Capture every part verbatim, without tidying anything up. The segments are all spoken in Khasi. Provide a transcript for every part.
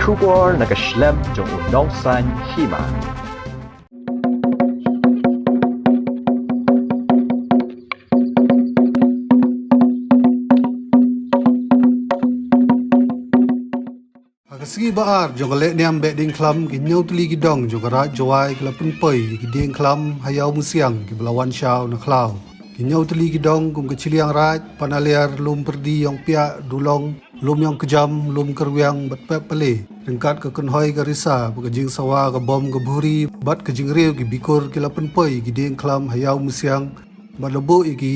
Khubor na ka shlem jong u nongsan hima. Ha ka sngi ba ar jong ka lehniam Behdieñkhlam, ki hynñiew tylli ki dong jong ka Raid Jowai ki la pynpoi ïa ki diengkhlam ha Ïawmusiang kiba la wan shaw na khlaw. Ki hynñiew tylli ki dong kum ka Chilliangraij, Panaliar, Lum Pyrdi, Ïawngpiah, Dulong, Lum Ïawngkjam, Lum Kyrwiang bad Pepale. Ryngkat ka kynhoi ka risa bad ka jingsawa ka bom ka bhuri bad ka jingriew ki bikur ki la pynpoi ïa ki diengkhlam ha Ïawmusiang bad la buh ïa ki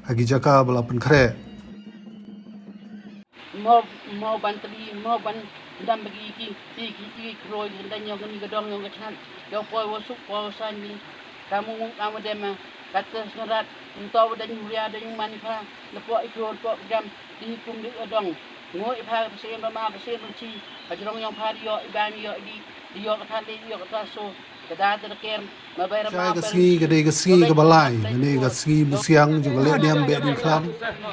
ha ki jaka ba la pynkhreh. Mo, mo ban teli, mo ban dam bagi ki, ki, ki, ki, kroi, ki, dan yong, ni, gadong, yong, gachan, yong, poi, wasuk, poi, wasan, ni, kamu, kamu, dema, kata, senarat, ento, dan, yuria, dan, manifa, lepo, ikur, po, gam, di, kum, di, odong, ngo, ipa, kesen, bama, kesen, ruchi, kajrong, yong, pari, yo, iban, yo, di, di, yo, kata, di, yo, kata, so, Shai ka sngi ka dei ka sngi kaba lai lane ka sngi musiang jong ka lehniam Behdieñkhlam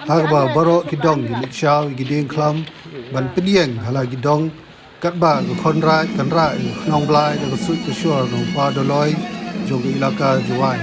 ha kaba baroh ki dong ki leit shaw ïa ki diengkhlam ban pynïeng ha la ki dong katba ka khon raij kan rah ïa ka khnong Blai da ka suit ka shor na u pa Doloi jong ka ilaka Jowai.